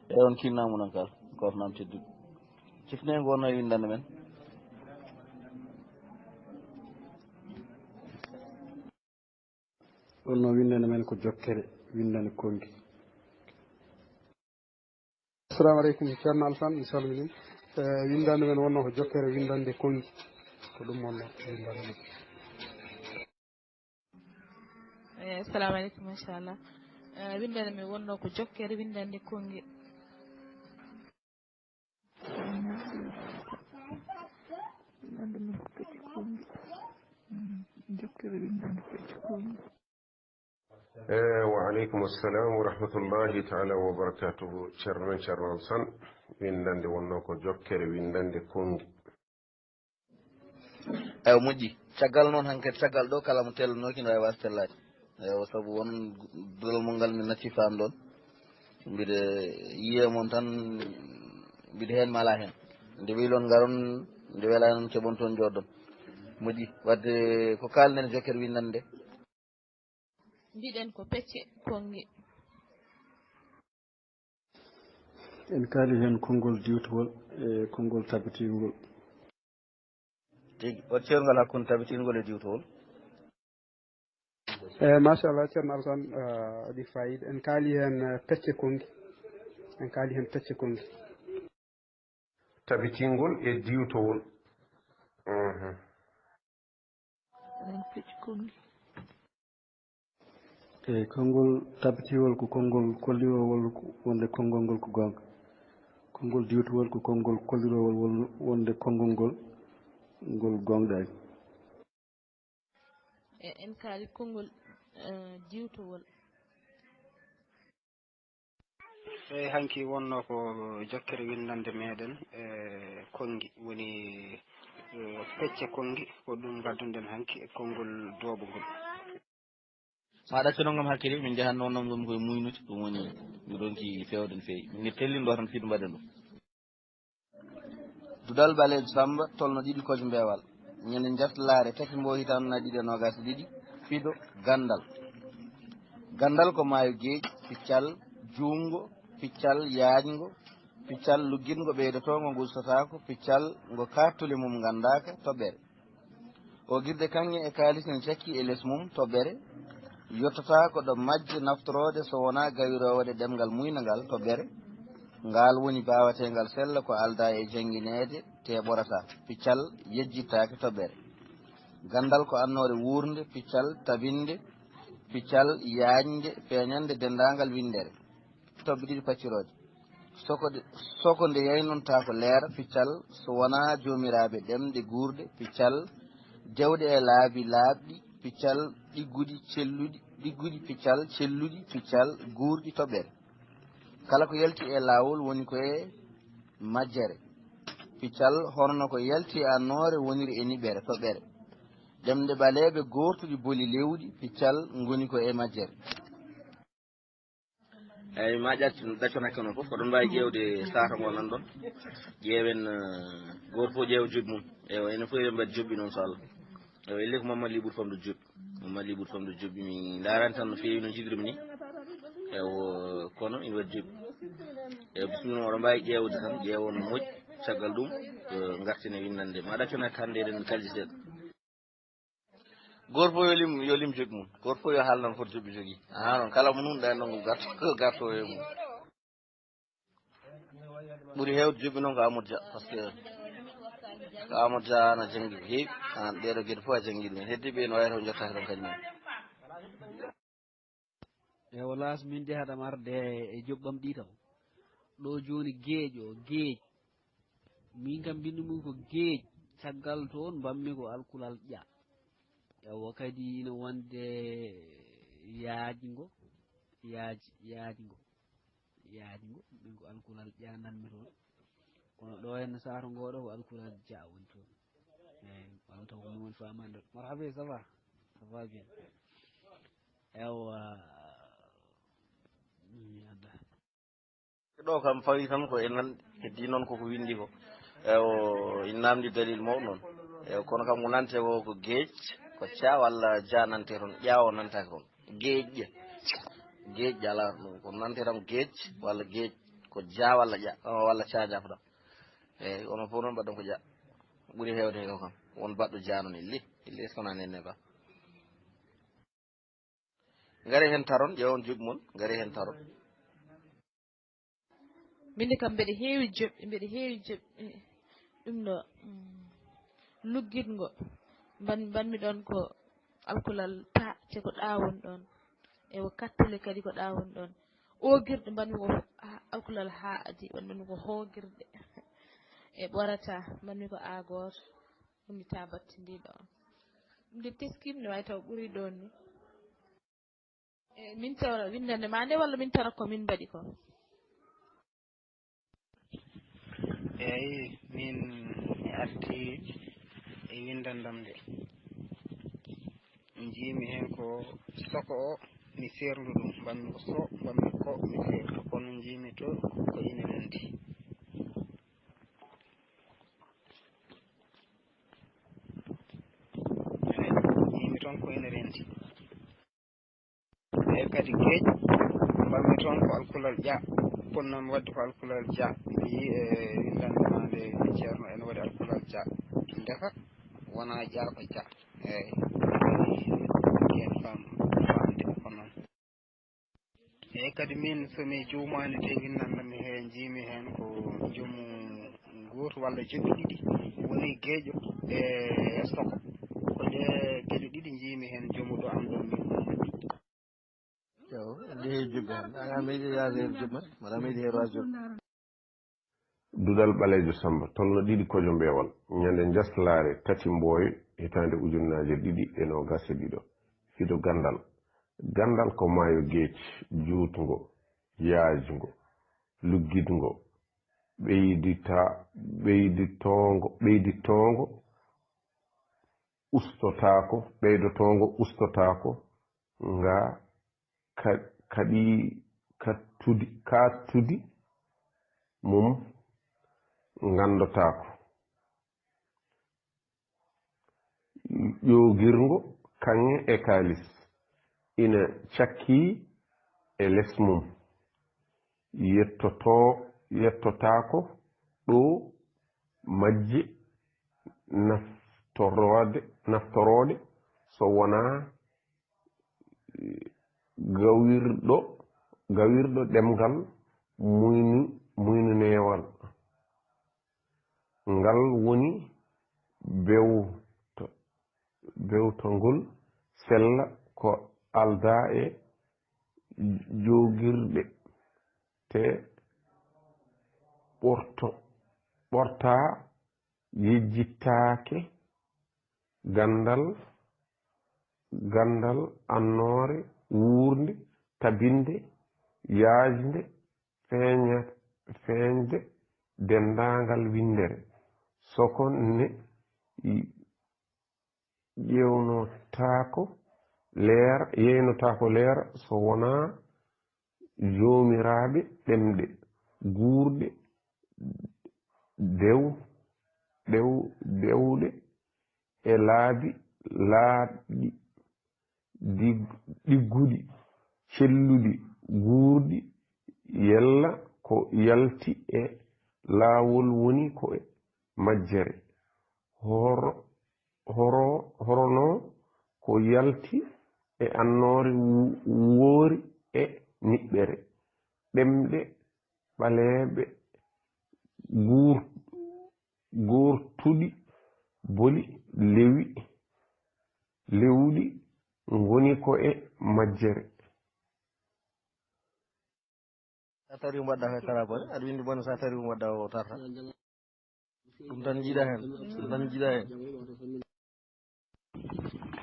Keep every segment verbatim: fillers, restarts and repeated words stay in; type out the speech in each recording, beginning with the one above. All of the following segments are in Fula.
E on kinnaamu non kal, ko namtiddu. Cifne ngo no windande men. Wonno windande men ko jokkere windande konngi. Assalamu aleykum, Ceerno Alsan, mi salmini. Eh, windande men wonno ko jokkere windande konngi. Ko ɗum wonno windande men. Eh, assalamu aleykum, machallah. Eh, windande men wonno ko jokkere windande konngi. Windande men ko pecce konngi. Mm, jokkere windande pecce konngi. Eh, wa aleykum assalam wa rahmatullahi taala wa barakatuhu. Ceerno men Ceerno Alsan, windande wonno ko jokkere windande konngi. Ewa, moƴƴi. Caggal noon, hankadi caggal ɗo, kala mo tellanooki no waawi waasde tellaade. Ewa, sabu won duɗal mo ngal mi natti faan ɗoon. Mbiɗa yiya mon tan, mbiɗa heen mi alaa heen. Nde weeli on ngaron, nde welaani on keɓon toon njooɗon. Moƴƴi. Wadde ko kaalɗen jokkere windande nde. Mbiɗen ko pecce konngi. En kaali heen konngol diwtowol e konngol tabitingol. Tigi, waɗ ceerngal hakkunde tabitingol e diwtowol. Eyi, machallah, Ceerno Alsan, eh, waɗi fayida. En kaali heen, eh, pecce konngi. En kaali heen pecce konngi. Tabitingol e diwtowol. Mhm. Eɗen pecci konngi. Eyi, konngol tabitingol ko konngol kolliroowol wonde konngol ngol ko goonga. Konngol diwtowol ko konngol kolliroowol won-, wonde konngol ngol, ngol goongɗaani. E, en kaali konngol, eh, diwtowol. Eyi, hanki wonno ko jokkere windande meɗen, e, konngi, woni, e, pecce konngi, ko ɗum ngadduɗen hanki e konngol dooɓo ngol. Ma ɗaccuno ngam hakkille, min njahan noon noon ngonmi koye muynude, ɗum woni mi ronki feewde no feewi. Min tellin ɗo tan fiɗo mbaɗen ɗum. Duɗal ɓaleejo Sammba, tolno ɗiɗi kojo mbeewal. Ñande njartalaare tati mbo hitaande na ɗiɗi e noogaas e ɗiɗi, fiɗo ganndal. Ganndal ko maayo geeƴi, piccal juumngo, piccal yaajngo, piccal luggiɗngo ɓeydotoongo ngo ustataako, piccal ngo kaattule mum nganndaaka, toɓɓere. Oogirde kaŋŋe e kaalis ne cakki e les mum, toɓɓere. Yottataako ɗo majje naftoroode so wonaa gawiroowo ɗe ɗemngal muynangal, toɓɓere. Ngaal woni baawateengal sella ko aldaa e janngineede, tee ɓorataa. Piccal yejjittaake, toɓɓere. Ganndal ko annoore wuurnde, piccal tabinde, piccal yaajnde, feeñande denndaangal winndere. Toɓɓe ɗiɗi paccirooje. Soko nde, soko nde yaynontaako leera, piccal, so wonaa joomiraaɓe ɗemɗe guurɗe, piccal, dewɗe e laabi laaɓɗi, piccal, ɗigguɗi, celluɗi, ɗigguɗi, piccal, celluɗi, piccal, guurɗi, toɓɓere. Kala ko yalti e laawol woni ko e majjere. Piccal, hono no ko yalti e annoore woniri e niɓere, toɓɓere. Ɗemɗe ɓaleeɓe goortuɗi boli lewɗi, piccal, ngoni ko e majjere. Eyi, ma ƴac-, ɗaccon hakke noon fof, ko ɗon mbaawi ƴeewde saata ngo nan ɗon. Ƴeewen, eh, gooto fof ƴeewa joɓɓi mum. Ewa, enen fof eɗen mbaɗi joɓɓi noon, so Allah. Ewa, elle ko Mamma Liɓuɗo Famɗo joɓɓi. Mamma Liɓuɗo Famɗo joɓɓi, mi ndaarani tan no feewi no njogirmi ni. Ewa, kono ina waɗi joɓɓi. Ewa, bisimilla, oɗon mbaawi ƴeewde tan, ƴeewon no moƴƴi. Caggal ɗum, eh, ngartine winndande. Ma ɗaccon hakke hannde eɗen kaldi seeɗa. Gooto fof yo lim, yo lim joɓɓi mum. Gooto fof yo haalnan foti joɓɓi jogii. Ahaa, noon kala mo nuunɗaa e nanngu garto, garto e mum. Ɓuri heewde joɓɓi noon ko Amadou Dia, par ce que ko Amadou Dia ana janngi ko heewi, ana ɗeeɗo geɗe fof a janngi ɗum. Heddiiɓe ene wayata o jottaaki ɗon kañum en. E walaas min de haɗam arde e joɓɓam ɗi taw. Ɗo jooni geeƴ o, geeƴ. Min kam mbinndu mum ko geeƴ. Caggal toon mbammi ko alkulal ƴa. Ewa kadi ina wonde yaajngo, yaaj-, yaajngo, yaajngo, min ko alkulal ƴa nanmi toon. Kono ɗo henno sato ngo ɗo ko alkulal ja woni toon. Eyi, walla taw ko min woni famande. Marhaba, ça va? Ça va bien. Ewa, mi adda. Ɗo kam fawi tan ko e nan, heddi noon koko winndi ko. Ewo, ina namdi dalil mawɗo noon. Ewo, kono kam ko nante ko, ko geej, ko ca walla ja nante toon, ƴaawo nantaki toon. Geej, geej alaa ɗum, ko nante tan geej walla geej. Ko ja walla ƴa, o, walla ca jaafoɗa. Eyi, onon fof noon mbaɗɗon ko ƴa. Ɓuri heewde heen ko kam. Won baɗɗo ja noon illi. Illi est-ce que wonaa nenne ba? Ngare heen taron, ƴeewon joɓi mon, ngare heen taron. Min de kam mbeɗa heewi joɓi, mbeɗa heewi joɓi. Ɗum ɗo, mm, luggitngo, mban-, mbanmi ɗoon ko alkulal ta, te ko ɗa won ɗoon. E o kattale kadi ko ɗa won ɗoon. Oogirɗe mbanmi ko ha-, alkulal haaɗi, mbanmi ko hoogirɗe. E ɓorata, mbanmi ko a gooto. Woni ta battindiiɗo on. Ɗum de teskiima ne waawi taw ɓuri ɗoon ni. E, min tawra winndande ma nde walla min tara ko min mbaɗi ko? Eeyi, min mi arti e winndandam nde. Njiimi heen ko soko o, mi seerndu ɗum, mbanmi ko so, mbanmi ko, mi seerndu. Kono njiimi to ko ina nanndi. Eeyi, njiimi toon ko ina renndi. Eeyi, kadi geeƴ, mbanmi toon ko alkulal ƴa, potnoomi waɗde ko alkulal ja. Mi yii e winndannde ma nde, Ceerno, ene waɗi alkulal ja. Ndeka wonaa ƴa, ko ja. Eeyi, eeyi, eeyi, fam-, famde ko noon. Eeyi, kadi min, so mi juumaani, te winndannde mi heen, njiimi heen ko jomu gooto walla joɓi ɗiɗi, woni geeƴo e soko. Ko ɗe geɗe ɗiɗi njiimi heen, jomu ɗo am ɗo min woni. Yo, nde he joɓi heen. Ala meɗi yaade he joɓi, mbaɗa meɗi he rajo. Duɗal Ɓaleejo Sammba, tolno ɗiɗi Kojo Mbeewal, ñande njaslaare tati Mbooy, hitaande ujunnaaje ɗiɗi e noogaas e ɗiɗo. Fido ganndal. Ganndal ko maayo geec, juutngo, yaajngo, luggitngo, ɓeydita-, ɓeyditoongo, ɓeyditoongo, ustotaako, ɓeydotoongo, ustotaako, nga ka-, kaɗi-, kattudi, kattudi mum nganndotaako. Ƴoogirngo kaŋŋe e kaalis ina cakkii e les mum. Yettoto-, yettotaako ɗo majje naftoroode, naftorooɗe so wonaa gawirɗo, gawirɗo ɗemngal muynu-, muynuneewal. Ngal woni bewto-, bewtongol sella ko aldaa e joogirɗe, te ɓorto-, ɓortaa yejjittaake ganndal, ganndal annoore wuurnde, tabinde, yaajnde, feeña-, feeñde denndaangal winndere. Soko ne ƴeewnotaako leera, yeeynotaako leera so wonaa joomiraaɓe ɗemɗe guurɗe, dew-, dew-, dewɗe e laabi laaɓɗi, dig-, ɗigguɗi, celluɗi, guurɗi, yalla ko yalti e laawol woni ko e majjere. Horo-, horo-, horono ko yalti e annoore wu-, woori e niɓɓere. Ɗemɗe ɓaleeɓe guur-, guurtuɗi boli lewi, lewuɗi ngoni ko e majjere. A tawi mbaɗɗa he kala bone, aɗa winndi bone, so a tawi mbaɗɗa o tarta. Ɗum tan jiiɗa heen, ɗum tan jiiɗa heen.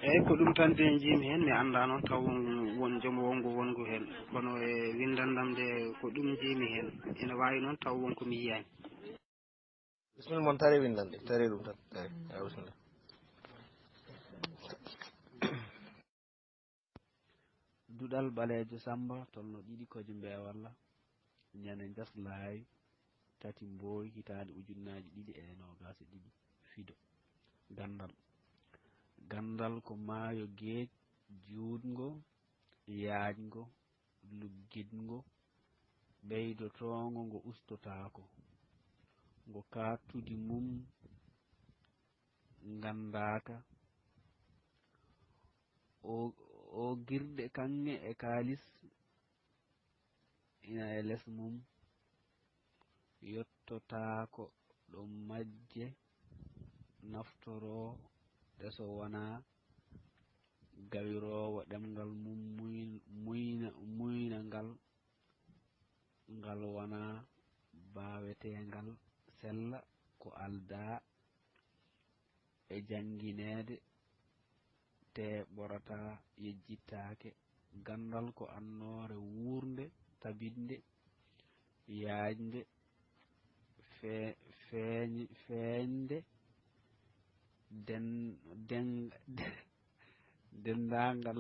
Eeyi, ko ɗum tan de njiimi heen, mi anndaa noon taw won, won joom wonngo wonngo heen, kono e winndandam de ko ɗum njiimi heen, ina waawi noon taw won ko mi yiyaani. Bisimilla mon, tare winndande, tare ɗum tan, tare. Ewa, bisimilla. Duɗal Ɓaleejo Sammba, tolno ɗiɗi Kojo Mbeewal, ñande njaslaay tati Mbooy, hitaande ujunnaaji ɗiɗi e noogaas e ɗiɗi. Fido. Ganndal. Ganndal ko maayo geec juutngo, yaajngo, luggitngo, ɓeydotoongo ngo ustotaako, ngo kaaɗtudi mum nganndaaka, o, o girɗe kaŋŋe e kaalis ina e les mum, yottotaako ɗo majje naftoroo ɗe so wonaa gawiroowo ɗemngal mum muyna, muyna, muyna ngal, ngal wonaa baaweteengal sella ko aldaa e janngineede, tee ɓorataa, yejjittaake. Ganndal ko annoore wuurnde, tabitnde, yaajnde, fe-, feeñ-, feeñde, den-, den-, denndaangal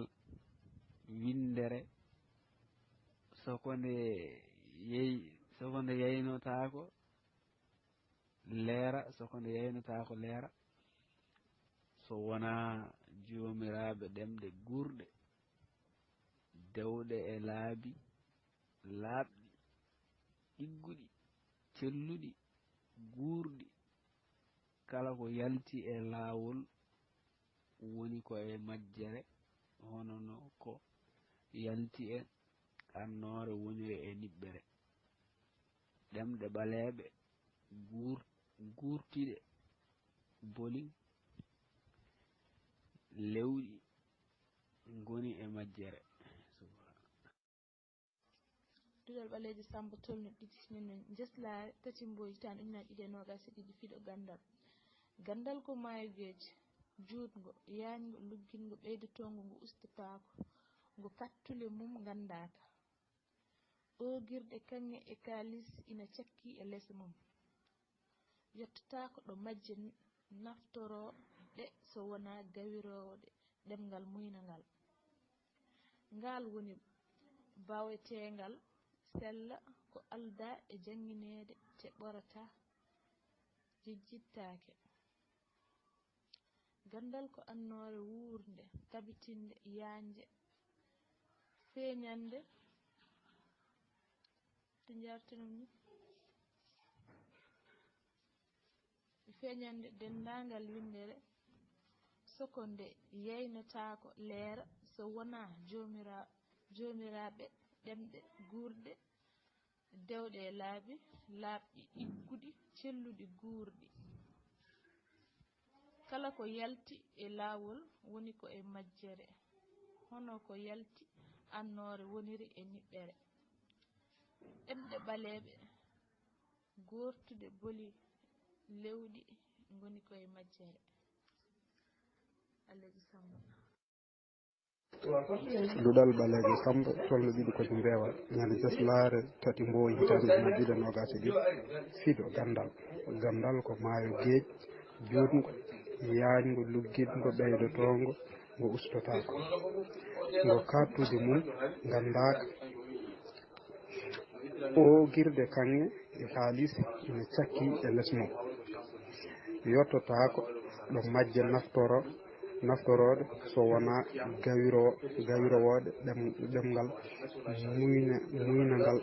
winndere, so ko nde yey-, so ko nde yaynotaako leera, so ko nde yaynotaako leera, so wonaa joomiraaɓe ɗemɗe guurɗe, dewɗe e laabi laaɓɗi, ɗigguɗi, celluɗi, guurɗi, kala ko yalti e laawol woni ko e majjere, hono no ko yalti e annoore woniri e niɓɓere. Ɗemɗe ɓaleeɓe guur-, guurtiiɗe, boli, lewɗi ngoni e majjere. Duɗal ɓaleejo Sammba tolno ɗiɗi, nden no njeslaare tati mbo hitaande ujunere ɗiɗi e noogaas e ɗiɗi, fiɗo ganndal. Ganndal ko maayo geec, juutngo, yaajngo, luggiɗngo, ɓeydotoongo, ngo ustataako, ngo kattule mum nganndaaka. Oogirɗe kaŋŋe e kaalis ina cakki e les mum. Yottotaako ɗo majje naftoroo ɗe so wonaa gawiroowo ɗe ɗemngal muyna ngal. Ngaal woni baaweteengal sella ko aldaa e janngineede te ɓorataa, jejjittaake. Ganndal ko annoore wuurnde, tabitinde, yaajnde, feeñannde, to njartinum ni, feeñannde denndaangal winndere, so ko nde yaynotaako leera, so wonaa joomira-, joomiraaɓe ɗemɗe guurɗe, dewɗe e laabi laaɓɗi, ɗigguɗi, celluɗi, guurɗi. Kala ko yalti e laawol woni ko e majjere, hono ko yalti annoore woniri e niɓɓere. Ɗemɗe ɓaleeɓe, goortuɗe, boli, lewɗi ngoni ko e majjere. Alhaji Sammba. Duɗal ɓaleejo Sammba tolno ɗiɗi ko mbeewa, ñande jaslaare tati mbooyi hitaande ujunere ɗiɗi e noogaas e ɗiɗi. Fiɗo ganndal. Ganndal ko maayo geec, juutngo, yaajngo, luggiɗngo, ɓeydotoongo, ngo ustotaako. Ngo kaaɗtudi mum nganndaaka. Oogirɗe kaŋŋe e kaalis ina cakki e les mum. Yottotaako ɗo majje naftoro-, naftorooɗe so wonaa gawiro-, gawirowooɗe ɗem-, ɗemngal muyna-, muynangal.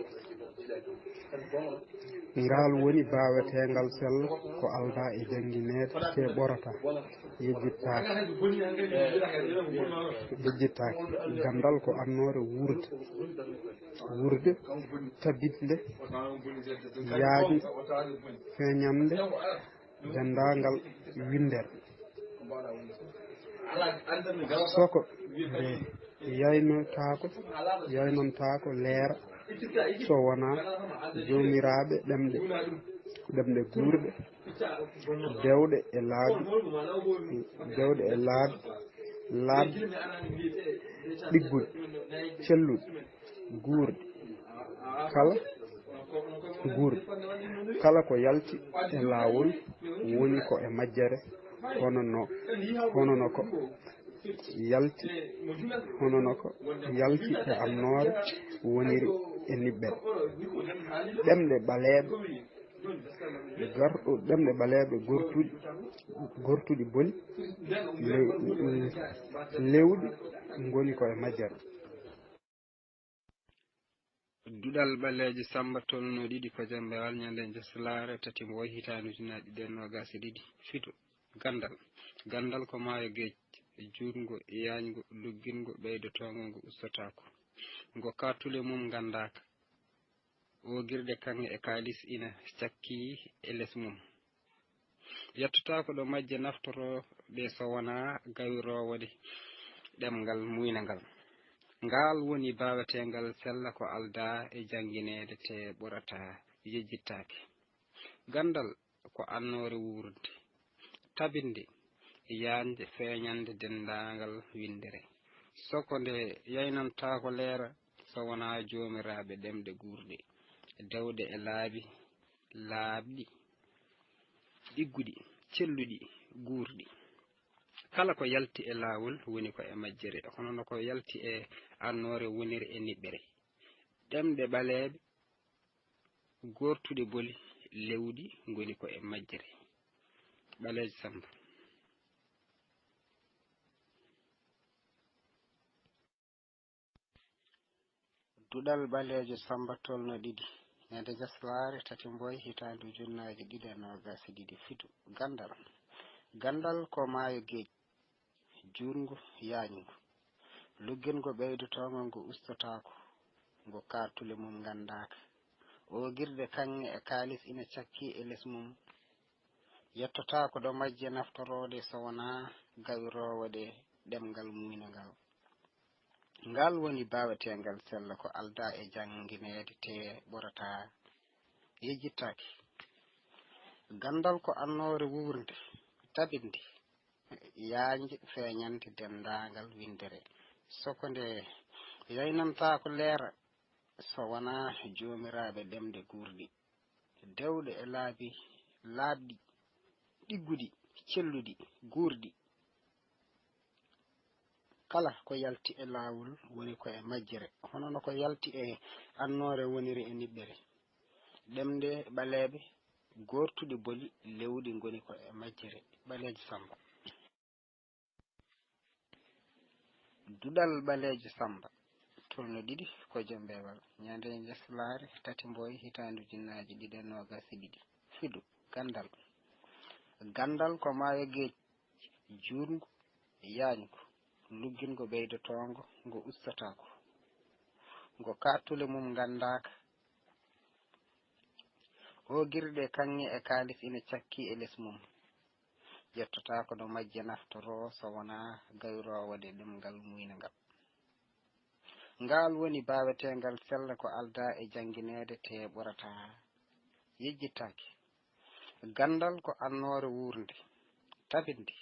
Ngaal woni baaweteengal sella ko aldaa e janngineede te ɓorataa, yejjittaake, yejjittaake. Ganndal ko annoore wuurde, wuurde, tabitnde, yaajnde, feeñannde, denndaangal winndere. Soko nde yaynotaako, yaynontaako leera so wonaa joomiraaɓe ɗemɗe, ɗemɗe guurɗe, dewɗe e laabi, dewɗe e laabi, laabi ɗigguɗi, celluɗi, guurɗi, kala guurɗi, kala ko yalti e laawol woni ko e majjere, hono no, hono no ko yalti, hono no ko yalti e annoore woniri e niɓɓere. Ɗemɗe ɓaleeɓe, gar-, ɗemɗe ɓaleeɓe gortuɗi, gortuɗi boli, lew-, lewɗi ngoni ko e majjere. Duɗal ɓaleejo Sammba tolno ɗiɗi ko jambewal ñande njeslaare tati mboy hitaande ujunnaji ɗiɗi e noogas e ɗiɗi. Fitu. Ganndal. Ganndal ko maayo geec, juutngo, yaajngo, luggingo, ɓeydotoongo, ngo ustotaako. Ngo kattule mum nganndaaka. Oogirɗe kaŋŋe e kaalis ina cakki e les mum. Yettotaako ɗo majje naftoroo ɗe so wonaa gawiroowo ɗe ɗemngal muynangal. Ngaal woni baaweteengal sella ko aldaa e janngineede te ɓurataa yejjittaake. Ganndal ko annoore wuurde, tabinde, yaajnde, feeñande denndaangal winndere. Soko nde yaynantaako leera so wonaa joomiraaɓe ɗemɗe guurɗe, dewɗe e laabi laaɓɗi, ɗigguɗi, celluɗi, guurɗi. Kala ko yalti e laawol woni ko e majjere, hono no ko yalti e annoore woniri e niɓɓere. Ɗemɗe ɓaleeɓe, gortuɗe boli, lewɗi ngoni ko e majjere. Ɓaleejo Sammba. Duɗal ɓaleejo Sammba tolno ɗiɗi. Ñande jaslaare tati mboy hitaande ujunnaaje ɗiɗi e noogas e ɗiɗi. Fitu. Ganndal. Ganndal ko maayo geec, juutngo, yaajngo. Luggingo ɓeydotoongo ngo ustotaako, ngo kattule mum nganndaaka. Oogirɗe kaŋŋe e kaalis ina cakki e les mum. Yettotaako ɗo majje naftorooɗe so wonaa gawiroowo ɗe ɗemngal muynangal. Ngaal woni baaweteengal sella ko aldaa e janngineede te ɓurataa yejjittaake. Ganndal ko annoore wuurnde, tabinde, yaajnde, feeñande denndaangal winndere. Soko nde yaynantaako leera so wonaa joomiraaɓe ɗemɗe guurɗi, dewɗe e laabi laaɓɗi, ɗigguɗi, celluɗi, guurɗi. Kala ko yalti e laawol woni ko e majjere, hono no ko yalti e annoore woniri e niɓɓere. Ɗemɗe ɓaleeɓe, gortuɗe boli, lewɗi ngoni ko e majjere. Ɓaleejo Sammba. Duɗal ɓaleejo Sammba, tolno ɗiɗi ko jom mbeewal. Ñande njeslaare tati mboy hitaande ujunnaaje ɗiɗi e noogas e ɗiɗi. Fitu. Ganndal. Ganndal ko maayo geec, juutngo, yaajngo, luggingo ɓeydotoongo, ngo ustotaako. Ngo kattule mum nganndaaka. Oogirɗe kaŋŋe e kaalis ina cakki e les mum. Yettotaako ɗo majje naftoroo so wonaa gayroowo ɗe ɗemngal muynangal. Ngaal woni baaweteengal sella ko aldaa e janngineede te ɓurataa yejjittaake. Ganndal ko annoore wuurnde, tabinde,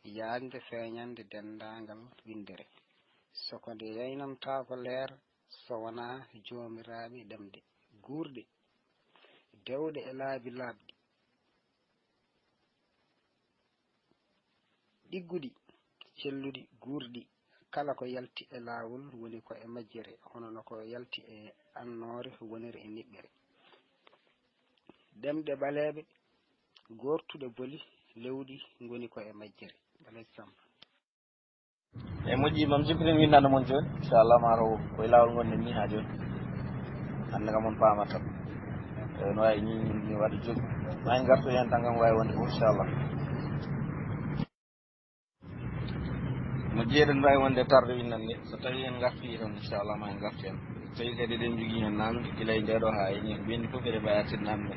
yaajnde, feeñande denndaangal winndere. Soko nde yaynantaako leer so wonaa joomiraaɓe ɗemɗe guurɗe, dewɗe e laabi laaɓɗi, ɗigguɗi, celluɗi, guurɗi, kala ko yalti e laawol woni ko e majjere, hono no ko yalti e annoore wonere e niɓɓere. Ɗemɗe ɓaleeɓe, gortuɗe boli, lewɗi ngoni ko e majjere. Ɓaleejo Sammba. E moƴƴi, mam jippinen winndannde mon jooni, inchallah, ma taw ko e laawol ngonɗen ni haa jooni. Hannde kam on paamata. E, no waawi ni, ni waɗa jogi. Ma en ngartu heen tan, kam waawi wonde fof, inchallah. Mo jeeɗen mbaawi wonde tarde winndannde, so tawii en ngartii tan, inchallah, ma en ngartu heen. So tawii kadi eɗen njogii heen naamnde, gila e ndee ɗoo haa e nii, ko ɓenni fof eɗen mbaawi artirde naamnde.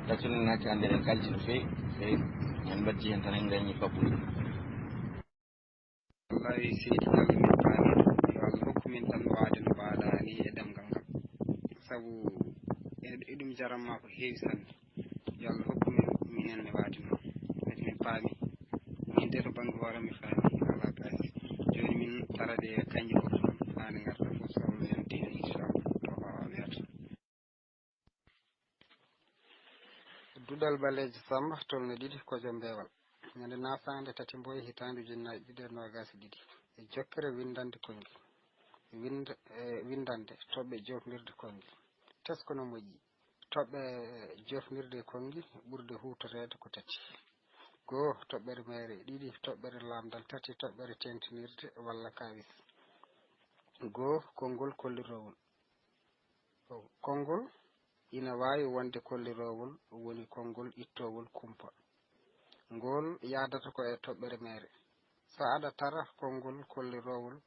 Taccuɗen hakkille, hannde eɗen kalji no feewi, feewi. En mbaddi heen tan, en ngañii fabbude. Wallahi, seydi Diallo, min paami. Yo Allah hokku min tan waawde no mbaaw-ɗaa nii e ɗemngal ngal. Sabu e-, eɗum jaranmaa ko heewi sanne. Yo Allah hokku min, minen ne waawde noon. Kadi min paami. Min de to bannge hoore am mi faami. Alaa kay. Jooni min tara ɗe kañƴe fof tan. Haa nde ngarta fof so Allah yontii, inchallah. To ko Allah wiyata. Duɗal ɓaleejo Sammba, tolno ɗiɗi, ko jom mbeewal. Ñande nasaande tati mboy hitaande ujunnaaje ɗiɗi e noogas e ɗiɗi. E jokkere winndannde konngi. Winnda-, e winndannde toɓɓe joofnirde konngi. Tesko no moƴƴi. Toɓɓe joofnirde konngi ɓurde huutoreede ko tati. Goo, toɓɓere meere. Ɗiɗi, toɓɓere laamndal. Tati, toɓɓere teeŋtinirde walla kaawis. Goo, konngol kollirowol. Konngol ina waawi wonde kolliroowol, woni konngol ittoowol kumpa. Ngol yahdata ko e toɓɓere meere. So aɗa tara konngol kolliroowol,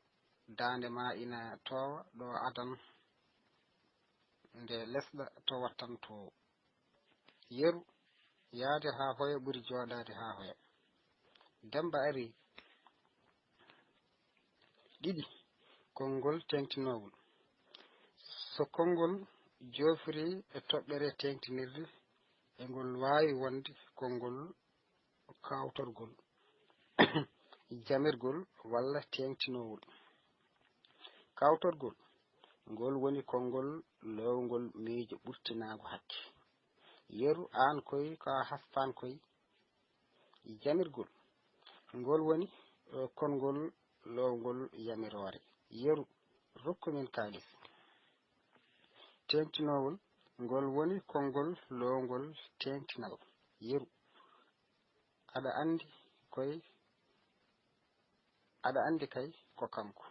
daande ma ina toowa ɗo adan nde lesɗa to wattan to. Yeru, yahde haa hoya ɓuri jooɗaade haa hoya. Demmba ari. Ɗiɗi, konngol teeŋtinoowol. So konngol joofiri e toɓɓere teeŋtinirde, e ngol waawi wonde konngol kawtorgol, jamirgol walla teeŋtinoowol. Kawtorgol, ngol woni konngol loowngol miijo ɓurtinaango hakke. Yeru, aan koy ko a haspan koy. Jamirgol, ngol woni, eh, konngol loowngol yamiroore. Yeru, rokku min kaalis. Teeŋtinoowol, ngol woni konngol loowngol teeŋtinal. Yeru, aɗa anndi koy, aɗa anndi kay ko kanko.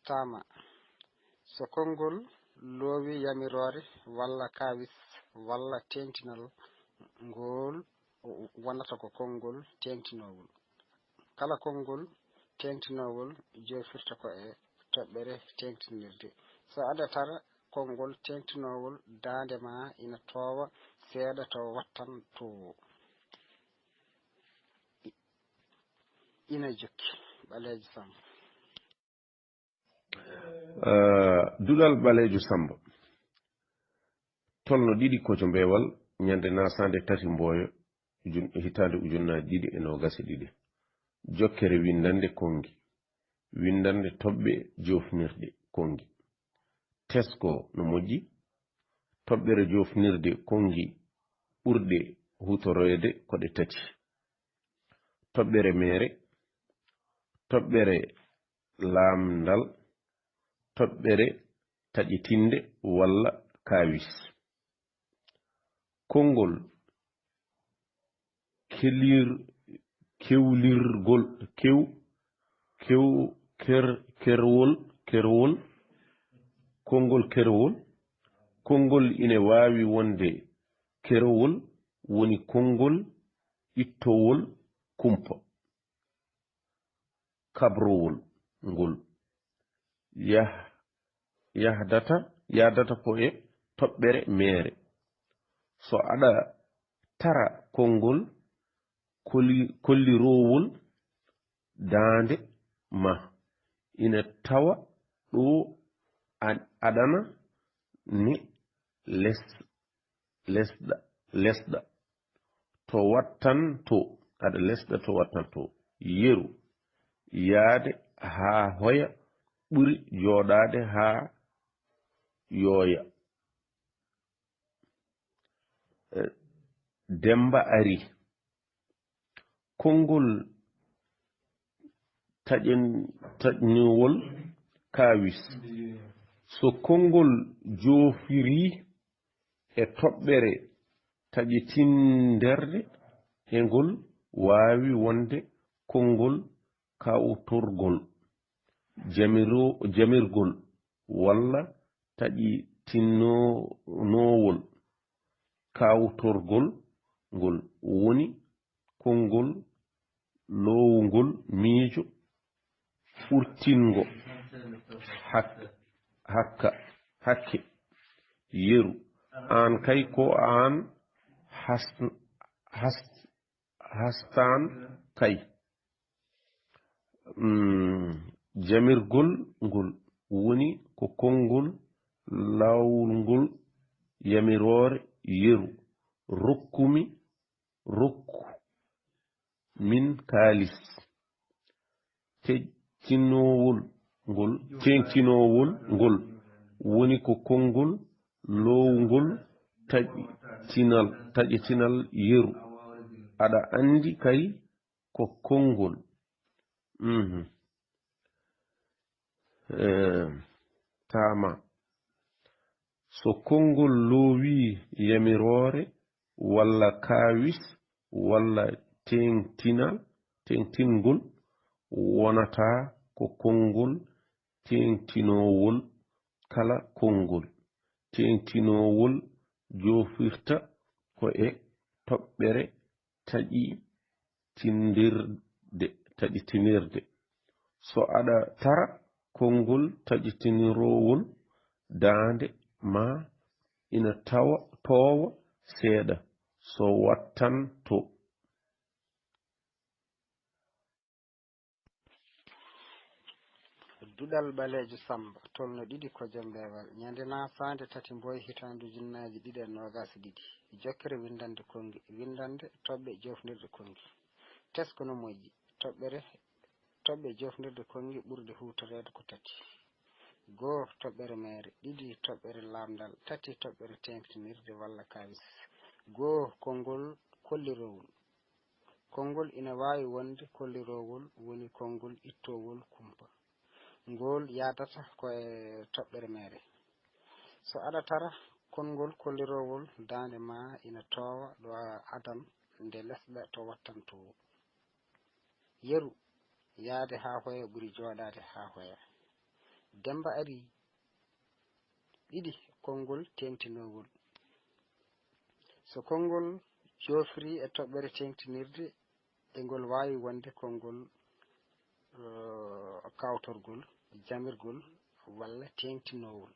Tama, so konngol loowi yamiroore walla kaawis walla teeŋtinal, ngol wonata ko konngol teeŋtinoowol. Kala konngol teeŋtinoowol joofirta ko e toɓɓere teeŋtinirde. So aɗa tara konngol teeŋtinoowol, daande ma ina toowa seeɗa to wattan to. Ina jokki, Ɓaleejo Samba. Ah, Duɗal Ɓaleejo Samba. Tolno ɗiɗi koco mbeewal, ñande naasande tati mbooyo, ujun-, hitaande ujunnaaji ɗiɗi e noogas e ɗiɗi. Jokkere winndannde konngi. Winndannde toɓɓe joofnirɗe konngi. Tesko no moƴƴi. Toɓɓere joofnirde konngi ɓurɗe hutoroyde ko ɗe tati. Toɓɓere meere, toɓɓere laamndal, toɓɓere taƴitinde walla kaawis. Konngol kelir-, kewlirgol, kew-, kew-, ker-, kerwol, kerwol, konngol kerwol, konngol ina waawi wonde kerwol, woni konngol ittowol kumpa. Kabrowol ngol yah-, yahdata, yahdata ko e toɓɓere meere. So aɗa tara konngol koli-, kolliroowol daande ma, ina tawa ɗo a-, aɗana ne les-, lesɗa, lesɗa to wattan to, aɗa lesɗa to wattan to. Yeru, yahde haa hoya ɓuri jooɗaade haa yooya. Eh, Demmba ari. Konngol taƴen-, taƴnowol kaawis. So konngol joofirii e toɓɓere taƴitinderde, e ngol waawi wonde konngol kawtorgol, jamiro-, jamirgol, walla taƴitinnoowol kawtorgol ngol, woni konngol loowngol miijo ɓurtingo hak-, hakka, hakke. Yeru, aan kay ko aan has-, has-, hastan kay. Mm, jamirgol ngol woni ko konngol laawolngol yamiroore. Yeru, rokkumi, rokku min kaalis. Teeŋtinoowol ngol, teeŋtinoowol ngol woni ko konngol loowngol taƴitinal, taƴitinal. Yeru, aɗa anndi kay ko konngol. Mhm. Eh, tama. So konngol loowii yamiroore walla kaawis walla teeŋtinal, teeŋtingol, wonata ko konngol teeŋtinoowol kala konngol teeŋtinoowol joofirta ko e toɓɓere taƴitinirde, taƴitinirde. So aɗa tara konngol taƴitiniroowol, daande maa ina tawa, toowa seeɗa, so wattanto. Duɗal ɓaleejo Sammba, tolno ɗiɗi, kojam mbeewal, ñande naasaande tati mboy, hitaande ujunnaaji ɗiɗi e noogaas e ɗiɗi. Jokkere winndannde konngi, winndannde toɓɓe joofnirɗe konngi. Tesko no moƴƴi, toɓɓere, toɓɓe joofnirɗe konngi ɓurɗe huutoreede ko tati. Goo, toɓɓere meere, ɗiɗi, toɓɓere laamndal, tati, toɓɓere teeŋtinirde walla kaawis. Goo, konngol kolliroowol. Konngol ina waawi wonde kolliroowol, woni konngol ittoowol kumpa. Ngol yahdata ko e toɓɓere meere. So aɗa tara konngol kolliroowol, daande maa ina toowa ɗo a adan nde lesɗa to wattanto. Yeru, yahde haa hoya ɓuri jooɗaade haa hoya. Demmba arii. Ɗiɗi, konngol teeŋtinoowol. So konngol joofrii e toɓɓere teeŋtinirde, e ngol waawi wonde konngol, eh, kawtorgol, jamirgol walla teeŋtinoowol.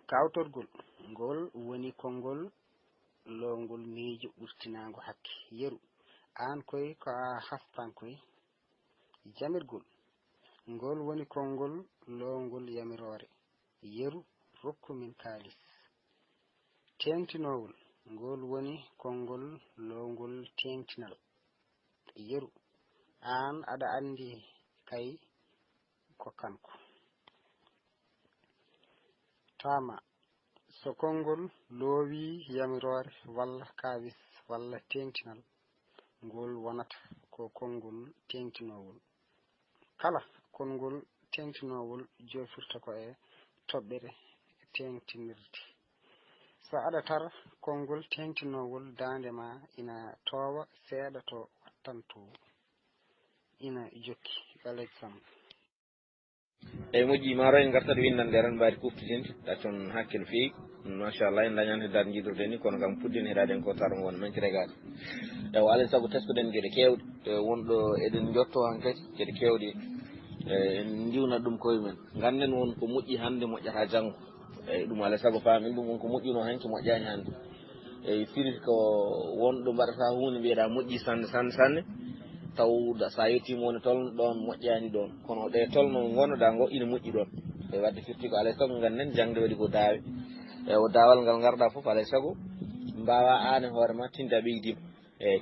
Kawtorgol ngol woni konngol loowngol miijo ɓurtinaango hakke. Yeru, aan koy ko a hastankoy. Jamirgol ngol woni konngol loowngol yamiroore. Yeru, rokku min kaalis. Teeŋtinoowol ngol woni konngol loowngol teeŋtinal. Yeru, aan aɗa anndi kay ko kanko. Taama, so konngol loowii yamiroore walla kaawis walla teeŋtinal, ngol wonata ko konngol teeŋtinoowol. Kala konngol teeŋtinoowol joofirta ko e toɓɓere teeŋtinirde. So aɗa tara konngol teeŋtinoowol, daande maa ina toowa seeɗa to wattantoo. Ina jokki. Aleykum salam. Eyi, moƴƴi, maaro en ngartat winndannde, aɗa mbaadi kuftidinde, ɗaccon hakke no feewi. Machallah, en ndañaani heddaade njiidirde ni, kono kam puɗɗen heɗaade en ko taron won men regaade. Ewa, alaa e sago teskoɗen geɗe keewɗe, e wonɗo eɗen njotto hankadi geɗe keewɗe, e en ndiwna ɗum koye men. Ngannden won ko moƴƴi hannde, moƴƴata janngo. Eyi, ɗum alaa e sago faamen ɗum, won ko moƴƴuno hanki, moƴƴaani hannde. Eyi, firi ko wonɗo mbaɗata huunde mbiyeɗa moƴƴi sanne, sanne, sanne. Tawda sa yettiima woni tolno ɗoon, moƴƴaani ɗoon. Kono ɗe tolno ngonnoɗa ngo ina moƴƴi ɗoon. Eyi, wadde firti ko alaa e sago ngannden jaŋde waɗi ko daawe. Eyi, o daawal ngal ngarɗa fof alaa e sago mbaawa aan e hoore ma tinda ɓeydiima. Eyi.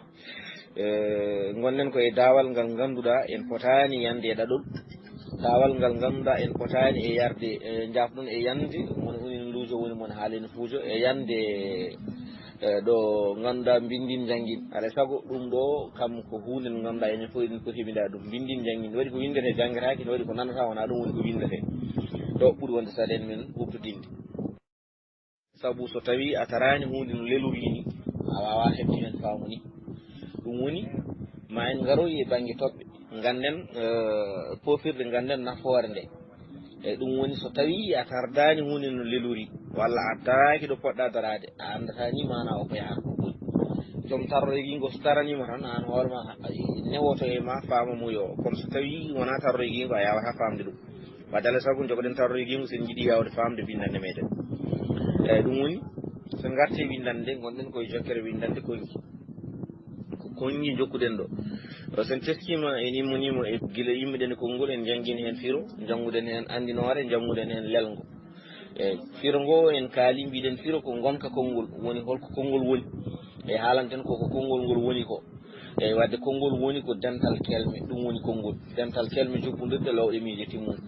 Eh, ngonɗen ko e daawal ngal ngannduɗaa en potaani yande e ɗaɗol. Daawal ngal ngannduɗaa en potaani e yarde, e njaafɗon e yande, mon uni no luujo woni mon haalino fuujo, e yande, eh, ɗo ngannduɗaa mbinndin njanngin. Alaa e sago ɗum ɗo kam ko huunde nde ngannduɗaa enen fof eɗen poti heɓindaade ɗum. Mbinndin njanngin, ne waɗi ko winndetee janngetaake, ne waɗi ko nanata wonaa ɗum woni ko winndetee. Ɗo ɓuri wonde saɗen men huuɓtodinde. Sabu so tawii a taraani huunde no lelorii ni, a waawaa heɓde heen faamu ni. Ɗum woni, ma en ngaroy e bannge toɓɓe, ngannden, eh, poofirde, ngannden nafoore nde. Eyi, ɗum woni, so tawii a tardaani huunde no lelorii, walla a daraaki ɗo poɗɗaa daraade, a anndataa ni maanaa o ko yaha ko ɓuri. Joom tarroygiingo so taraniima tan, aan hoore ma, a newoto e ma, faama mo yo. Kono so tawii wonaa tarroygiingo, a yaawataa faamde ɗum. Wadde alaa e sago njogoɗen tarroygiingo so en njiɗi yaawde faamde winndannde meɗen. Eyi, ɗum woni, so ngartee winndannde, ngonɗen koye jokkere winndannde konngi. Ko konngi njokkuɗen ɗo. Ɗo so en teskiima, en immoniima e gila immiɗen e konngol, en njanngini heen firo, njannguɗen heen anndinoore, njannguɗen heen lelngo. Eyi, firo ngo en kaali, mbiɗen firo ko ngonka konngol, woni holko konngol woni. E haalanten ko ko konngol ngol woni ko. Eyi, wadde konngol woni ko dental kelme, ɗum woni konngol. Dental kelme joɓɓundirɗe lowɗe miije timmunde.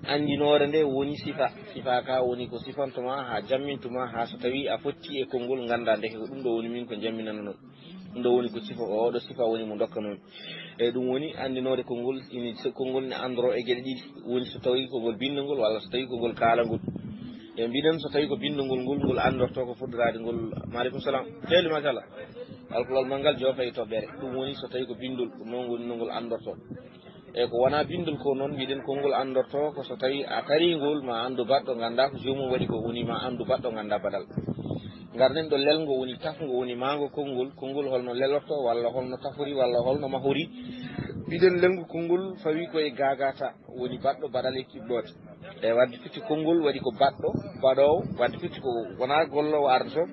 Anndinoore nde woni sifa. Sifa ka woni ko sifantoma haa jammintoma haa so tawii a fotti e konngol, nganndaa ndeke ko ɗum ɗo woni min ko njamminananoo. Ɗum ɗo woni ko sifa, oo ɗo sifa woni mo ndokkanoomi. Eyi, ɗum woni anndinoore konngol, ini, so konngol ne anndoroo e geɗe ɗiɗi. Woni so tawii ko ngol binndol ngol walla so tawii ko ngol kaalangol. E mbiɗen so tawii ko binndol ngol, ngol, ngol anndortoo ko fuddoraade ngol. Maaleykum salaam. Sehli, machallah. Alkulal manngal joofa e toɓɓere. Ɗum woni so tawii ko binndol, ko noon woni no ngol anndortoo. E ko wonaa binndol ko noon, mbiɗen konngol anndortoo ko so tawii a tarii ngol, ma anndu baɗɗo nganndaa ko joomum waɗi ko, woni ma anndu baɗɗo nganndaa badal. Ngarɗen ɗo lelngo woni tafngo, woni maango konngol, konngol holno lelortoo, walla holno tafori, walla holno mahori. Mbiɗen lelngo konngol fawii ko e gaagata, woni baɗɗo badal e kiɓɓoode. E wadde firti konngol waɗi ko baɗɗo, baɗoowo, wadde firti ko wonaa golloowo ardoto,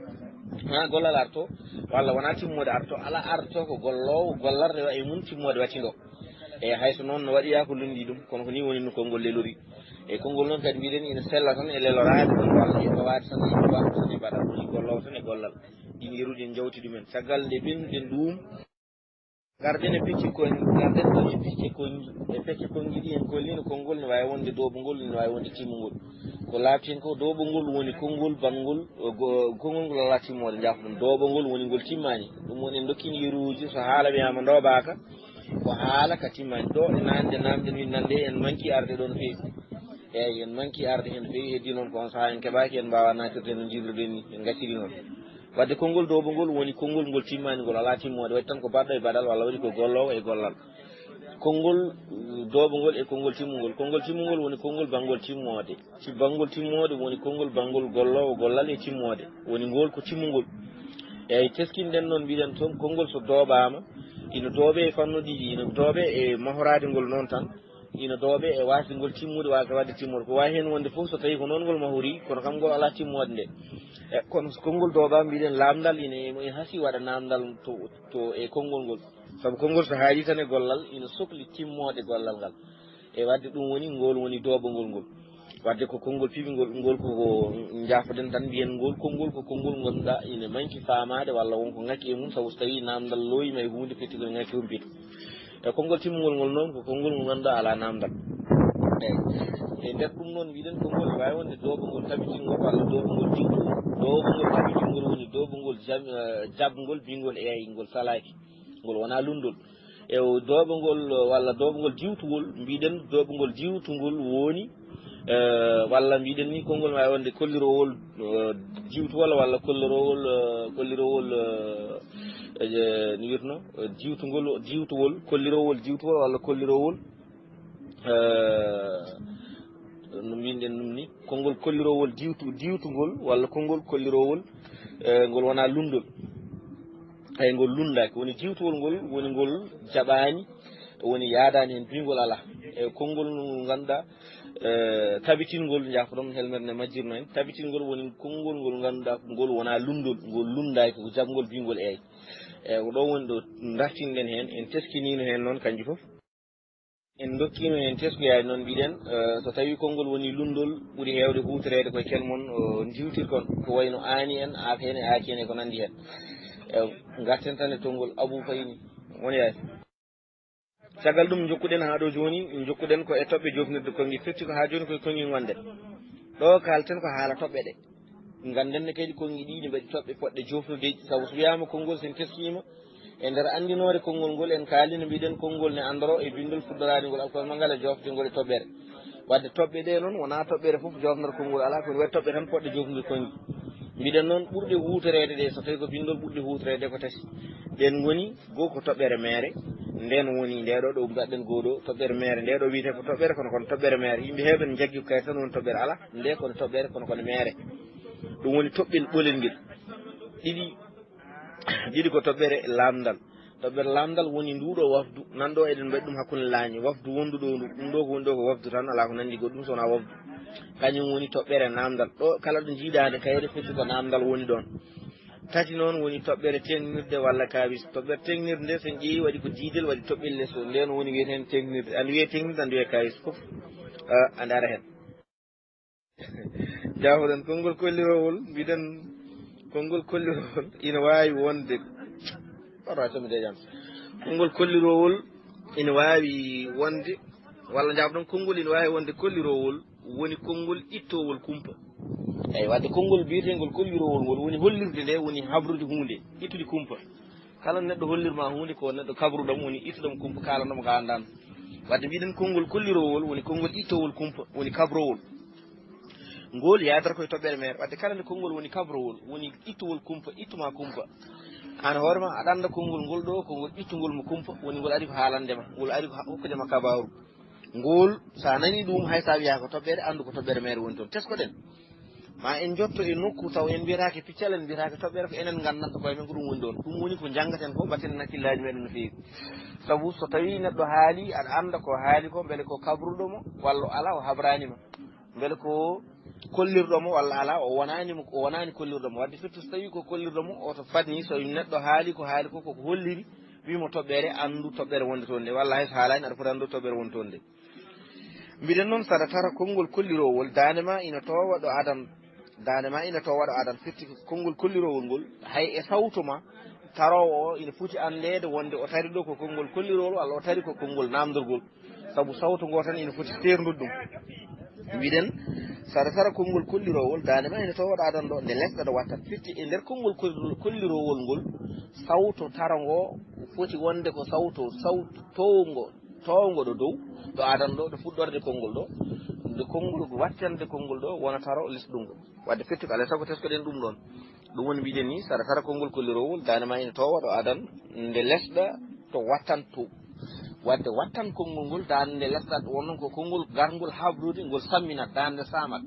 wonaa gollal arto, walla wonaa timmoode arto, alaa ardoto ko golloowo, gollal rewa e mum timmoode waɗtindo. E hay so noon no waɗiyaa ko lundi ɗum, kono ko nii woni no konngol lelori. E konngol noon kadi mbiɗen ina sella tan e leloraade tan, walla e fawaade tan e fawaade tan e baɗal, woni golloowo tan e gollal. Ɗiin yeruuji en njawti ɗumen. Caggal nde ɓennuɗen ɗuum, ngarɗen e pecce kon-, ngarɗen ɗo e pecce konngi. E pecce konngi ɗi en kolliino, konngol ne waawi wonde doobungol, ne waawi wonde timmungol. Ko laaɓti heen ko doobungol woni konngol banngol, o go-, konngol ngol alaa timmoode, njaafo ɗum. Doobungol woni ngol timmaani. Ɗum woni en ndokkiino yeruuji, so haala wiyaama ndoobaaka, ko haala ka timmaani. Ɗo e nande namde min nande en manki arde ɗo no feewi. Eeyi, en manki arde heen no feewi, heddi noon ko on sahaa en keɓaaki, en mbaawaa naatirde no njirruɗen ni, en ngacciri noon. Wadde konngol doobungol woni konngol ngol timmaani, ngol alaa timmoode, waɗi tan ko baɗɗo e baɗal walla waɗi ko golloowo e gollal. Konngol, mm, doobungol e konngol timmungol. Konngol timmungol woni konngol banngol timmoode. Si banngol timmoode woni konngol banngol golloowo gollal e timmoode. Woni ngol ko timmungol. Eeyi, teskinɗen noon, mbiɗen toon konngol so doobaama, ina doobee e fannu ɗiɗi, ina doobee e mahoraade ngol noon tan, ina doobee e waasde ngol timmude, waasde waɗde timmude. Ko waawi heen wonde fof, so tawii ko noon ngol mahori, kono kam ngol alaa timmoode nde. E, kono so konngol doobaama, mbiɗen laamndal ina, ina hasii waɗa naamndal to, to e konngol ngol. Sabu konngol so haalii tan e gollal, ina sokli timmoode gollal ngal. E wadde ɗum woni, ngol woni doobungol ngol. Wadde ko konngol piɓingol, ngol ko, ko njaafoɗen tan mbiyen ngol konngol, ko konngol ngol ngannduɗaa ina manki faamaade walla won ko ŋakki e mum, sabu so tawii naamndal looyiima e huunde, firti ko ene ŋakki humpito. E konngol timmungol ngol noon, ko konngol ngol ngannduɗaa alaa naamndal. Eeyi. E nder ɗum noon, mbiɗen konngol ne waawi wonde doobungol tabitingol walla doobungol diwtungol. Doobungol tabitingol woni doobungol jam-, eh, jaɓngol, bingol eeyi, ngol salaaki. Ngol wonaa lunndol. E o doobungol, walla doobungol diwtungol, mbiɗen doobungol diwtungol woni, eh, walla mbiɗen ni konngol waawi wonde kollirowol, eh, diwtungol walla kollirowol, eh, kollirowol, eh, eh, no wiyeteno, eh, diwtungol, diwtungol, kollirowol diwtungol walla kollirowol, eh, no mbiɗen ɗum ni, konngol kollirowol diwtu-, diwtungol walla konngol kollirowol, eh, ngol wonaa lunndol. Eeyi, ngol lunndaaki. Woni diwtowol ngol, woni ngol jaɓaani, woni yaadaani heen, bingol alaa. E konngol ngol ngannduɗaa, eh, tabitingol, njaafoɗon helmere nde majjirno en, tabitingol woni konngol ngol ngannduɗaa ko ngol wonaa lunndol, ngol lunndaaki, ko jaɓngol bingol eeyi. E ko ɗo woni ɗo dartinɗen heen, en teskiniino heen noon kanjum fof. En ndokkiima heen teskuyaade noon, mbiɗen, eh, so tawii konngol woni lunndol, ɓuri heewde huutoreede ko e kel mon, o, ndiwtirkon, ko wayi no aani en, aaka en e aaki en e ko nanndi heen. Eh, ngarten tan e tonngol Abuu Fayni. Won yaade. Caggal ɗum, njokkuɗen haa ɗo jooni, njokkuɗen ko e toɓɓe joofnirde konngi, firti ko haa jooni ko e konngi ngonɗen. Ɗo kaalten ko haala toɓɓe ɗe. Ngannden ne kadi konngi ɗi ne mbaɗi toɓɓe poɗɗe joofnude, sabu so wiyaama konngol, so en teskiima, e nder anndinoore konngol ngol, en kaalino, mbiɗen konngol ne anndoroo e binndol fuɗɗoraade ngol alkol ma ngal e joofde ngol e toɓɓere. Wadde toɓɓe ɗe noon, wonaa toɓɓere fof joofnata konngol, alaa, ko ene waɗi toɓɓe tan poɗɗe joofnude konngi. Mbiɗen noon ɓurɗe huutoreede ɗe, so tawii ko binndol ɓurɗe huutoreede ko tati. Ɗen ngoni, goo ko toɓɓere meere, nden woni nde ɗo, ɗo mbaɗɗen goo ɗo, toɓɓere meere, nde ɗo wiyetee ko toɓɓere, kono kono toɓɓere meere. Yimɓe heewɓe ne njaggi ko kayre tan woni toɓɓere, alaa, nde kono toɓɓere, kono kono meere. Ɗum woni toɓɓel ɓolel ngel. Ɗiɗi, ɗiɗi ko toɓɓere laamndal. Toɓɓere laamndal woni nduuɗo wafdu, nan ɗo eɗen mbaɗi ɗum hakkunde laañi. Wafdu wondu ɗo ndu, ɗum ɗo ko woni ɗo ko wafdu tan, alaa ko nanndi goɗɗum so wonaa wafdu. Kañum woni toɓɓere naamndal. Ɗo kala ɗo njiiɗaa nde kayre foti ko naamndal woni ɗoon. Tati noon woni toɓɓere teŋnirde walla kaawis. Toɓɓere teŋnirde nde, so en ƴeewi, waɗi ko diidel, waɗi toɓɓel les o. Ndeen woni wiyetee teŋnirde. Andi wiyee teŋnirde, andi wiyee kaawis fof, ah, andi ara heen. Jaafoɗen, konngol kolliroowol, mbiɗen konngol kolliroowol ina waawi wonde. Oto a tammi de jam. Konngol kolliroowol ina waawi wonde, walla jaafoɗon, konngol ina waawi wonde kolliroowol woni konngol ittoowol kumpa. Eyi, wadde konngol biyeteengol kolliroowol ngol woni hollirde nde, woni habrude huunde, ittude kumpa. Kala neɗɗo hollirma huunde, ko neɗɗo kabruɗam, woni ittuɗam kumpa, kaalanɗam ko a anndaano. Wadde mbiɗen konngol kolliroowol woni konngol ittoowol kumpa, woni kabroowol. Ngol yaadata koye toɓɓere meere. Wadde kala nde konngol woni kabroowol, woni ittowol kumpa, ittuma kumpa. Aan hoore ma aɗa annda konngol ngol ɗo, konngol ƴuttungol mo kumpa, woni ngol ari ko haalande ma, ngol ari ko ha-, hokkude ma kabaaru. Ngol, so a nani ɗum, hay so a wiyaa ko toɓɓere, anndu ko toɓɓere mere woni toon. Teskoɗen. Ma en njotto e nokku taw en mbiyataake piccal, en mbiyataake toɓɓere, ko enen nganndanta koye men ko ɗum woni ɗoon. Ɗum woni ko njanngaten ko, mbatten hakkillaaji meɗen no feewi. Sabu so tawii neɗɗo haali, aɗa annda ko haali ko, mbele ko kabruɗo mo, walla o alaa, o habraani ma. Mbele ko kollirɗo mo walla alaa, o wonaani mo, o wonaani kollirɗo mo. Wadde firti so tawii ko kollirɗo mo, o to fadni, so neɗɗo haali ko haali ko, koko holliri, wii mo toɓɓere, anndu toɓɓere wonde toon nde, walla hay so haalaani, aɗa foti anndu toɓɓere wonde toon nde. Mbiɗen noon, saɗa tara konngol kolliroowol, daande ma ina toowa ɗo adan, daande ma ina toowa ɗo adan, firti ko konngol kolliroowol ngol, hay e sawto ma, taroowo o ina foti anndeede wonde o tari ɗo ko konngol kolliroowol, walla o tari ko konngol naamndorgol. Sabu sawto ngo tan ina foti seerndude ɗum. Mbiɗen, saɗa tara konngol kolliroowol, daande ma ina toowa ɗo adan ɗo, nde lesɗa ɗo wattan. Firti e nder konngol koll-, kolliroowol ngol, sawto tara ngo foti wonde ko sawto, sawto toowngo, toowngo ɗo dow, ɗo adan ɗo, ɗo fuɗɗorde konngol ɗo. Nde konngol wattande konngol ɗo, wona taro lesɗungol. Wadde firti ko alaa e sago teskoɗen ɗum ɗoon. Ɗum woni mbiɗen ni, saɗa tara konngol kolliroowol, daande ma ina toowa ɗo adan, nde lesɗa to wattan to. Wadde wattan konngol ngol, daande nde lesɗa, won noon ko konngol garngol habrude, ngol samminat, daande nde saamat.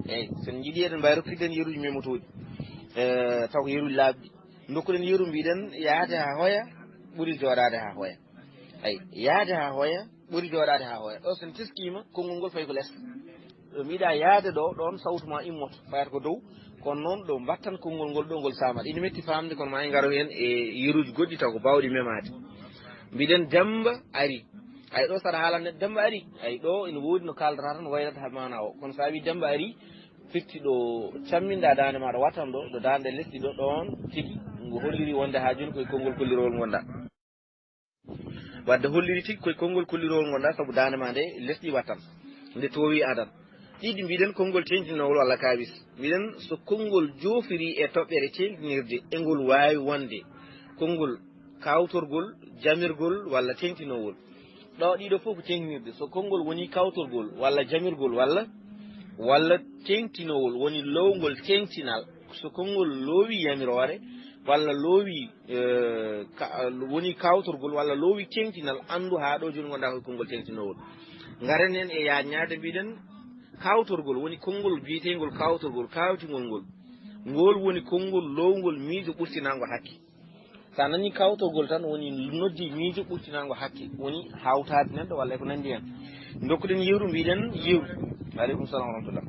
Eeyi, so en njiɗi eɗen mbaawi rokkude en yeruuji memotooɗi, e, taw ko yeruuji laaɓɗi. Ndokkuɗen yeru, mbiɗen, yahde haa hoya ɓuri jooɗaade haa hoya. Eyi, yahde haa hoya ɓuri jooɗaade haa hoya. Ɗo so en teskiima, konngol ngol fayi ko les. Ɗo mbiɗa yahde ɗo, ɗoon sawtu ma immoto, fayata ko dow. Kono noon ɗo mbattan konngol ngol ɗo, ngol saamat. Ina metti faamde, kono ma en ngaro heen e yeruuji goɗɗi taw ko baawɗi memaade. Mbiɗen Demmba ari. Ay ɗo saɗa haalande Demmba ari. Ay ɗo ina woodi no kaaldata tan waylata haa maana o. Kono so a wii Demmba ari, firti ɗo camminɗa daande ma ɗo wattan ɗo, ɗo daande lesɗi ɗo, ɗoon tigi ngo holliri wonde haa jooni koye konngol kollirowol ngonɗa. Wadde holliri tigi koye konngol kollirowol ngonɗa, sabu daande ma nde lesɗi wattan, nde toowi adan. Ɗiɗi mbiɗen konngol teeŋtinowol walla kaawis. Mbiɗen so konngol joofiri e toɓɓere teeŋtinirde, e ngol waawi wonde konngol kaawtorgol, jamirgol walla teeŋtinowol. Ɗo ɗiɗo fof ko teeŋtinirde. So konngol woni kaawtorgol walla jamirgol walla, walla teeŋtinowol, woni loowngol teeŋtinal. So konngol loowi yamiroore walla loowi, eh, ka-, woni kaawtorgol walla loowi teeŋtinal, anndu haa ɗo jooni ngonɗa ko konngol teeŋtinowol. Ngaren en e yaajnaade, mbiɗen kaawtorgol woni konngol biyeteengol kaawtorgol, kaawtingol ngol. Ngol woni konngol loowngol miijo ɓurtinaango hakke. So a nanii kaawtorgol tan woni noddi miijo ɓurtinaango hakke, woni hawtaade neɗɗo walla e ko nanndi heen. Ndokkuɗen yeru, mbiɗen yeru. Aleykum salam wa rahmatullah.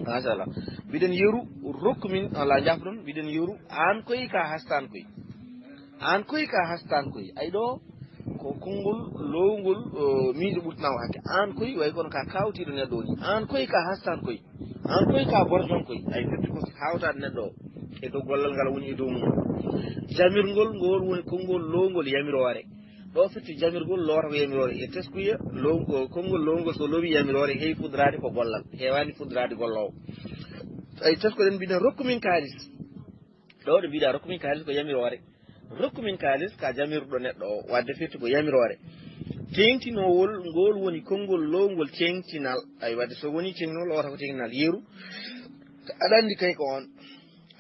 Machallah. Mbiɗen yeru, rokku min, ala jafɗon, mbiɗen yeru, aan koy ka hastaan koy. Aan koy ka hastaan koy. Ay ɗo, ko konngol loowngol, o, miijo ɓurtinaango hakke. Aan koy, way kono ka kaawtiiɗo neɗɗo woni. Aan koy ka hastaan koy. Aan koy ka borjan koy. Ay firti ko hawtaade neɗɗo o e dow gollal ngal woni e dow mum. Jamirgol ngol woni konngol loowngol yamiroore. Ɗo firti jamirgol loota ko yamiroore. E teskuya, low-, ko konngol loowngol so loowi yamiroore heewi fudraade ko gollal. Heewaani fudraade golloowo. Ay teskoɗen mbiɗen rokku min kaalis. Ɗo ɗo mbiɗa rokku min kaalis ko yamiroore. Rokku min kaalis ka jamirɗo neɗɗo o, wadde firti ko yamiroore. Teeŋtinowol ngol woni konngol loowngol teeŋtinal. Ay, wadde so woni teeŋtinowol, o wata ko teeŋtinal. Yeru, aɗa anndi kay ko oon.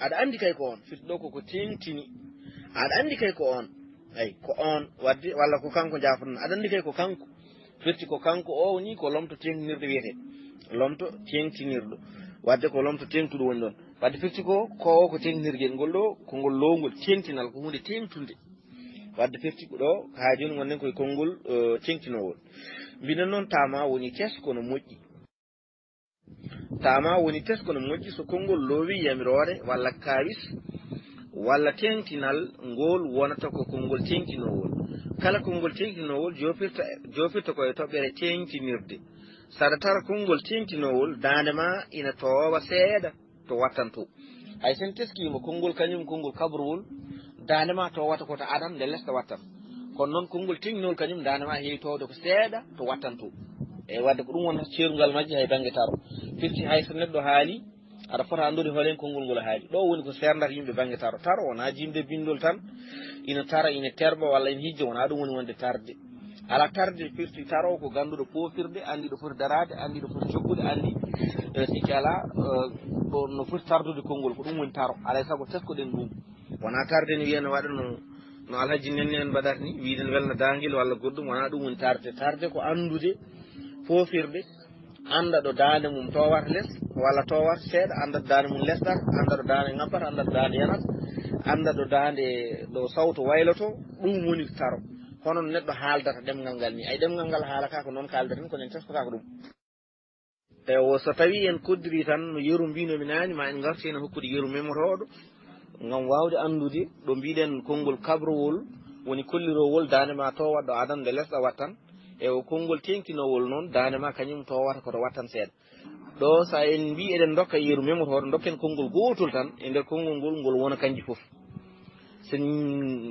Aɗa anndi kay ko oon. Firti ɗo ko ko teeŋtini. Aɗa anndi kay ko oon. Ay, ko oon. Wadde, walla ko kanko jaafoɗon. Aɗa anndi kay ko kanko. Firti ko kanko o woni ko lomto teeŋtinirɗo wiyetee. Lomto teeŋtinirɗo. Wadde ko lomto teeŋtuɗo woni ɗoon. Wadde firti ko, ko o ko teeŋtinirgel ngol ɗo, ko ngol loowngol teeŋtinal, ko huunde teeŋtunde. Wadde firti ko ɗo, haa jooni ngonɗen koye konngol, eh, teeŋtinowol. Mbiɗen noon tama woni tesko no moƴƴi. Tama woni tesko no moƴƴi so konngol loowi yamiroore walla kaawis walla teeŋtinal, ngol wonata ko konngol teeŋtinowol. Kala konngol teeŋtinowol joofirta, joofirta ko e toɓɓere teeŋtinirde. Saɗa tara konngol teeŋtinowol, daande ma ina toowa seeɗa to wattan to. Hay so en teskiima konngol kañum, konngol kabrowol, daande ma toowata ko to adan, nde lesɗa wattan. Kono noon konngol teeŋtinowol kañum, daande ma heewi toowde ko seeɗa to wattan to. E wadde ko ɗum wonata ceerungal majji hay bannge taro. Firti hay so neɗɗo haali, aɗa fota anndude hol heen konngol ngol haali. Ɗo woni ko seernata yimɓe bannge taro. Taro wonaa jiimde binndol tan, ina tara, ina terɓa, walla ina hijja, wonaa ɗum woni wonde tarde. Alaa tarde, firti taro ko gannduɗo poofirde, anndi ɗo foti daraade, anndi ɗo foti jokkude, anndi, eh, sikke alaa, eh, ko no foti tardude konngol, ko ɗum woni taro. Alaa e sago teskoɗen ɗum. Wonaa tarde ni wiyen waɗa no no alhaji nenne en mbaɗata ni wiiden welna daangel walla goɗɗum, wonaa ɗum woni tarde. Tarde ko anndude foofirde, annda ɗo daande mum towata les walla towata seeɗa, annda ɗo daande mum lesɗata, annda ɗo daande ŋabbata, annda ɗo daande yanata, annda ɗo daande ɗo sawto wayloto. Ɗum woni taro. Hono no neɗɗo haaldata ɗemngal ngal ni, ay ɗemngal ngal haalata ko noon kaaldaten, kono en teskotako ɗum. Ewo, so tawi en koddiri tan no yeru mbinomi naani, ma en ngartu heen hokkude yeru memotooɗo ngam waawde anndude ɗo mbiɗen konngol kabrowol woni kollirowol daande ma towatɗo adan nde lesɗa wattan. Ewo, konngol teeŋtinowol noon daande ma kañum towata koto wattan seeɗa. Ɗo so en mbi eɗen ndokka yeru memotooɗo, ndokken konngol gootol tan e nder konngol ngol, ngol wona kanji fof. So en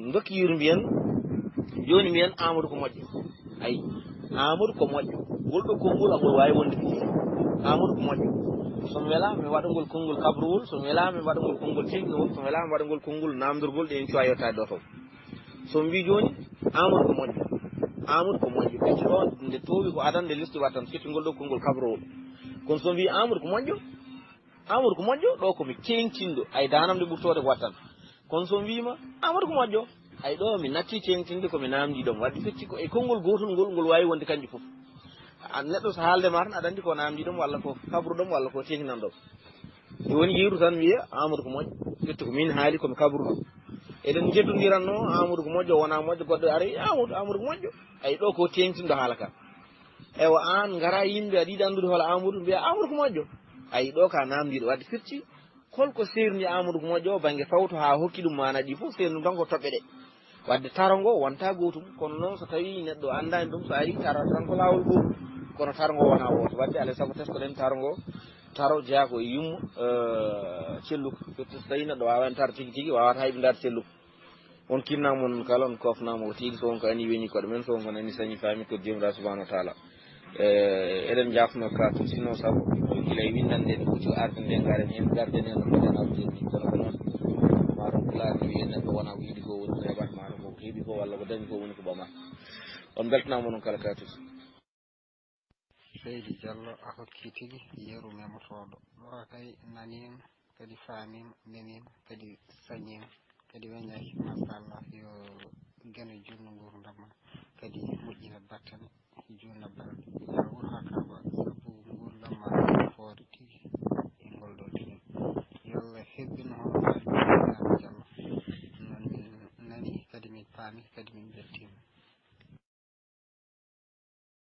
ndokki yeru mbiyen, jooni mbiyen Amadou ko moƴƴo. Ayi, Amadou ko moƴƴo. Ngol ɗo konngol angol waawi wonde fof. Amadou ko moƴƴo. So mi welaa mi waɗa ngol konngol kabrowol, so mi welaa mi waɗa ngol konngol teeŋtinowol, so mi welaa mi waɗa ngol konngol naamndorgol ɗe en cuwa yottaade ɗo taw. So mi mbi jooni Amadou ko moƴƴo. Amadou ko moƴƴo. Pecce ɗo nde toowi ko adan nde lesdi wattan firti ngol ɗo konngol kabrowol. Kono so mi mbi Amadou ko moƴƴo, Amadou ko moƴƴo, ɗo ko mi teeŋtinɗo, ay daanam nde ɓurtoode ko wattan. Kono so mi wiima Amadou ko moƴƴo, ay ɗo mi natti teeŋtinde ko mi naamndi ɗum. Waɗde firti ko e konngol gootol ngol, ngol waawi wonde kanji fof. A neɗɗo so haalde ma tan aɗa anndi ko naamndi ɗum walla ko kabru ɗum walla ko teeŋtinan ɗum. Jooni yeru tan wiye Amadou ko moƴƴo, firti ko min haali ko mi kabru ɗum. Eɗen njeddondiranno Amadou ko moƴƴo, wona moƴƴo, goɗɗo ari Amadou, Amadou ko moƴƴo. Ay ɗo ko teeŋtinɗo haala ka. Ewa, aan ngara yimɓe aɗa yiɗi anndude hola Amadou, mbiya Amadou ko moƴƴo. Ay ɗo ka naamndiiɗo waɗde firti, holko seerndi Amadou ko moƴƴo o bannge sawto haa hokki ɗum maana ɗi fof seerndi ɗum tan ko toɓɓe ɗe. Waɗde taro ngo wonta gootum, kono noon so tawi neɗɗo anndaani ɗum, so ari taro tan ko laawol gootum, kono taro ngo wona wooto. Waɗde alay sago teskoɗen taro ngo, taro jeyaa ko e yumma, eh, celluka. Firti so tawi neɗɗo waawani taro tigi tigi, waawata hayɓindaade celluka. On kinnama onon kala, on kofnama o tiiɗi, so wonko ani weñi koɗo men, so wonko nani sañi faami ko Jomiraɗo subhanahu wa taala. Eh, eɗen jafno ka tun, sino sabu gila e winndande en foti o arde nde ngaren heen, garden heen no mbaɗen arde ni, kono ko noon. Maro pulaar ni wiyen neɗɗo wona ko yiɗi ko woni ko heɓata, maro ko heɓi ko walla ko dañi ko woni ko ɓamata. On beltanama onon kala ka tun. Seydi Diallo, a hokki tigi yeru memotooɗo. Ɗo kay naniima, kadi faamiima, neniima, kadi sañiima, kadi weñaaki. Machallah, yo Geno juutnu nguurndam ma, kadi moƴƴina battane, juutna